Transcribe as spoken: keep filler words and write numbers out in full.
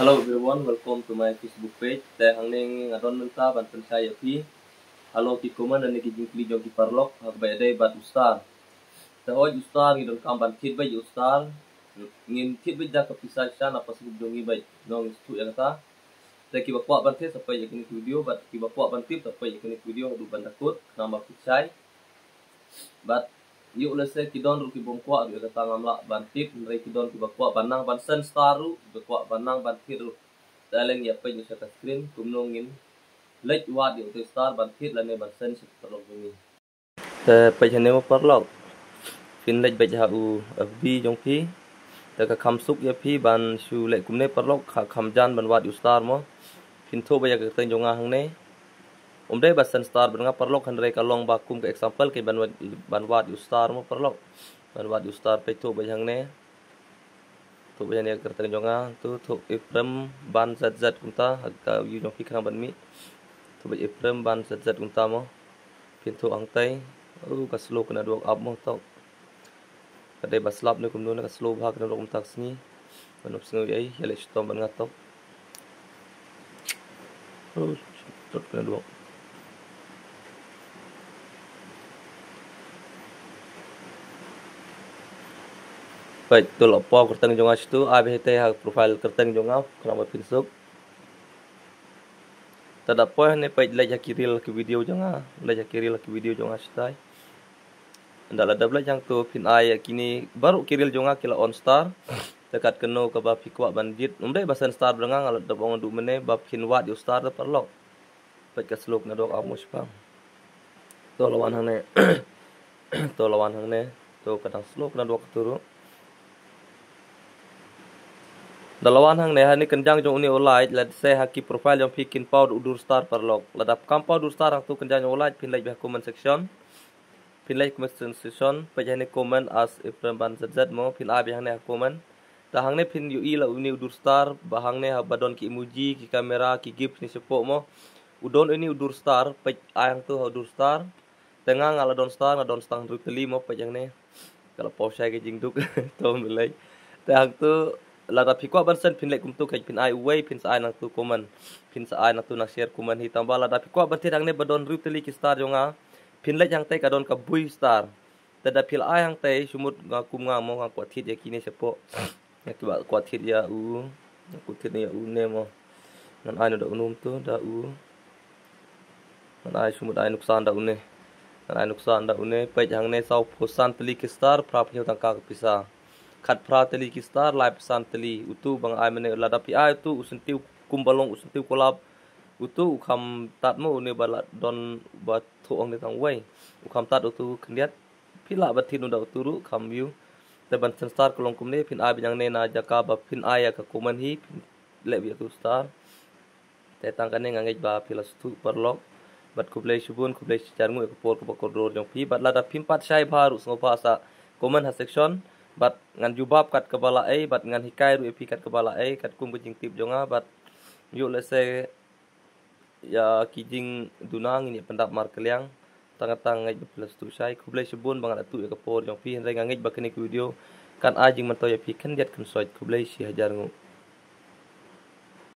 Hello everyone, welcome to my Facebook page. Te hangne nga don mynta ban pynshai ïa phi halor ki comment lane ki jingkylli jong ki paralok ha kaba ïadei bad u star. Te hooid u star ngi donkam ban thied beit ïa u star. Ngin thied beit da ka pisa shisha na passbook jong ngi beit. Nong ngi shu ïa kata. Te kiba kwah ban thied sa peit ïa kane ka video bad kiba kwah ban tip sa peit ïa kane ka video haduh ban da kut khnang ba phi shai. Bad ïoh lehse ki don ruh ki bym kwah ruh ïa kata ngam lah ban tip, hynrei ki don kiba kwah ban nang ban send star ruh, kiba kwah ban nang ban thied ruh. Te leng ïa peit noh sha ka screen kumno ngin leit wad ïa utai u star ban thied lane ban send sha ki paralok jong ngi. Te peit hangne mo paralok. Phin leit beit ha u F B jong phi. Te ka kham suk ïa phi ban shu leh kumne paralok, ka kham jan ban wad ïa u star mo. Phin thoh beit ïa ka kyrteng jong nga hangne. Um dei ba send star bad nga paralok, hynrei ka long ba kum ka example ka ban wad, ban wad ïa u star mo paralok. Ban wad ïa u star peit thoh beit hangne. Thoh beit hangne ka kyrteng jong nga, to thoh Ephraim Ban Z Z kumta, ha ka view jong phi khnang ban mih. Thoh beit Ephraim Ban Z Z kumta mo. Phin thoh hangtai. Oh, ka slow ka network up mo to. Ka dei ba slap ne kumno ne ka slow bha ka network mynta ka sngi. Ban ym sngew ei, ïa leh shitom ban nga to. Oh, shit, ka network. Peit, to la poi kyrteng jong nga shitu, ai beit te ha profile kyrteng jong nga, khnang ba phin suk. Te da poi hangne peit leit ha ki reel ki video jong nga, leit ha ki reel ki video jong nga shitai. Nda la dep leit hangto phin ai ïa kine baroh ki reel jong nga ki la on star. Te kat kano kaba phi kwah ban jied. Um dei ba send star bad nga, nga la dep ong haduh mynne ba phin wad ïa u star da paralok. Peit ka slow ka network up mo shipang. To la wan hangne. To la wan hangne. To ka dang slow ka network tu ruh. Da la wan hangne ha kane kynjang jong une u light, lehse ha ki profile jong phi kin paw u dur star paralok. Lada kam paw dur star hangto kynjang jong u light phin leit beit ha comment section. Phin leit comment section, peit hangne comment as Ephraim Ban Z Z mo, phin ai beit hangne ha comment. Te hangne phin ïohi la une u dur star, ba hangne haba don ki emoji, ki camera, ki gif ne shapoh mo. U don une u dur star, peit ai hangto ha u dur star. Te nga nga la don star, nga don star hynriew tylli mo, peit hangne. Ka la paw shai ka jingduk, to ym lei. Te hangto lada phi kwah ban send phin leit kumto, kheit phin ai uwei, phin sa ai nangto comment. Phin sa ai nangto nang share comment hi, tangba lada phi kwah ban thied hangne ba don hynriew tylli ki star jong nga. Phin leit hangtai ka don ka build star. Te da phi la ai hangtai, shu mut nga kum nga mo, nga kwah thied ïa kine shapoh. Nga kwah, kwah thied ïa u, nga kwah thied ïa une mo. Ngan ai noh da une to, da u. Ngan ai, shu mut ai nuksan da une. Ngan ai nuksan da une, peit hangne sawphew san tylli ki star, phra phew tyngka ka pisa. Khatphra tylli ki star, laiphew san tylli. Uto ba nga ai mynne, lada phi ai uto u syntiew kum ba long u syntiew kulab. Uto u kham tad mo, une ba la don ba thoh hangne tang uwei. U kham tad uto khyndiat. Phi lah ban thied noh da uto ruh, kham view. Te ban send star ka long kumne, phin ai beit hangne na jaka ba phin ai ïa ka comment hi, phin leh beit ïa uto u star. Te tang kane nga ngeit ba phi la sngewthuh paralok. Bad khublei shibun, khublei shihajar nguh ïa ka por kaba kordor jong phi. Bad lada phim pat shai bha ruh sngewbha sa comment ha section. Bad ngan jubab kat kaba lah ei, bad ngan hikai ruh ïa phi kat kaba lah ei, katkum ka jingtip jong nga, bad ïoh lehse ïa ki jingduna ngin ïa pyndap markylliang. Tang kata nga ngeit ba phi la sngewthuh shai, khublei shibun ba nga la tuh ïa ka por jong phi, hynrei nga ngeit ba kane ka video kan ai jingmyntoi ïa phi khyndiat khynsoit, khublei shihajar nguh.